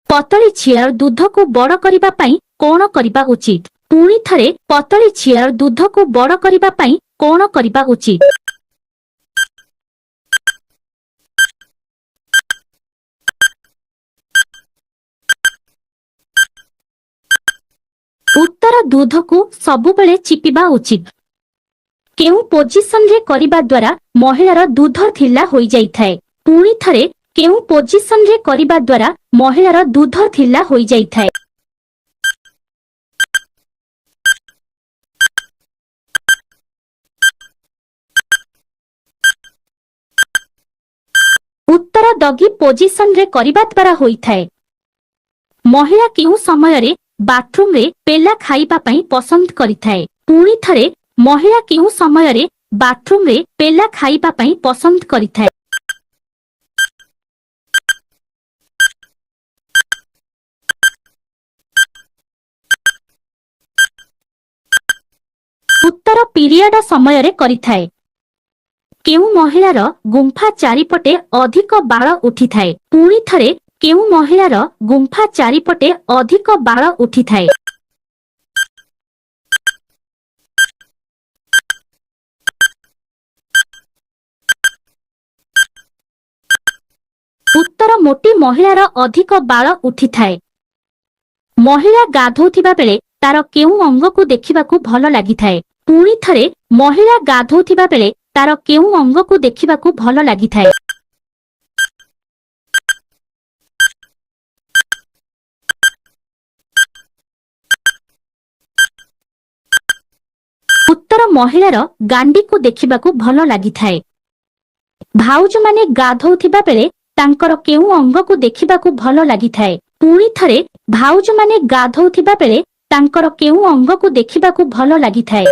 ପତଳି ଝିଅର ଦୁଧକୁ ବଡ଼ କରିବା ପାଇଁ କଣ କରିବା ଉଚିତ? ପୁଣି ଥରେ, ପତଳି ଝିଅର ଦୁଧକୁ ବଡ଼ କରିବା ପାଇଁ କଣ କରିବା ଉଚିତ? ଉତ୍ତର, ଦୁଧକୁ ସବୁବେଳେ ଚିପିବା ଉଚିତ। କେଉଁ ପୋଜିସନରେ କରିବା ଦ୍ୱାରା ମହିଳାର ଦୁଧ ଢିଲା ହୋଇଯାଇଥାଏ? ପୁଣି ଥରେ, କେଉଁ ପୋଜିସନରେ କରିବା ଦ୍ୱାରା ମହିଳାର ଦୁଧ ଢିଲା ହୋଇଯାଇଥାଏ? ଉତ୍ତର, ଡଗି ପୋଜିସନରେ କରିବା ଦ୍ୱାରା ହୋଇଥାଏ। ମହିଳା କେଉଁ ସମୟରେ ବାଥରୁମରେ ପେଲା ଖାଇବା ପାଇଁ ପସନ୍ଦ କରିଥାଏ? ପୁଣି ଥରେ, ମହିଳା କେଉଁ ସମୟରେ ବାଥରୁମରେ ପେଲା ଖାଇବା ପାଇଁ ପସନ୍ଦ କରିଥାଏ? ଉତ୍ତର, ପିରିୟଡ ସମୟରେ କରିଥାଏ। କେଉଁ ମହିଳାର ଗୁମ୍ଫା ଚାରିପଟେ ଅଧିକ ବାଳ ଉଠିଥାଏ? ପୁଣି ଥରେ, କେଉଁ ମହିଳାର ଗୁମ୍ଫା ଚାରିପଟେ ଅଧିକ ବାଳ ଉଠିଥାଏ? ଉତ୍ତର, ମୋଟି ମହିଳାର ଅଧିକ ବାଳ ଉଠିଥାଏ। ମହିଳା ଗାଧୋଉଥିବା ବେଳେ ତାର କେଉଁ ଅଙ୍ଗକୁ ଦେଖିବାକୁ ଭଲ ଲାଗିଥାଏ? ପୁଣି ଥରେ, ମହିଳା ଗାଧୋଉଥିବା ବେଳେ ତାର କେଉଁ ଅଙ୍ଗକୁ ଦେଖିବାକୁ ଭଲ ଲାଗିଥାଏ? ଉତ୍ତର, ମହିଳାର ଗାଣ୍ଡିକୁ ଦେଖିବାକୁ ଭଲ ଲାଗିଥାଏ। ଭାଉଜମାନେ ଗାଧୋଉଥିବା ବେଳେ ତାଙ୍କର କେଉଁ ଅଙ୍ଗକୁ ଦେଖିବାକୁ ଭଲ ଲାଗିଥାଏ? ପୁଣି ଥରେ, ଭାଉଜମାନେ ଗାଧୋଉଥିବା ବେଳେ ତାଙ୍କର କେଉଁ ଅଙ୍ଗକୁ ଦେଖିବାକୁ ଭଲ ଲାଗିଥାଏ?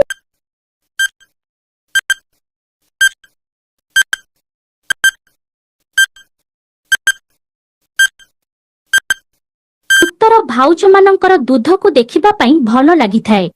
ଉତ୍ତର, ଭାଉଜମାନଙ୍କର ଦୁଧକୁ ଦେଖିବା ପାଇଁ ଭଲ ଲାଗିଥାଏ।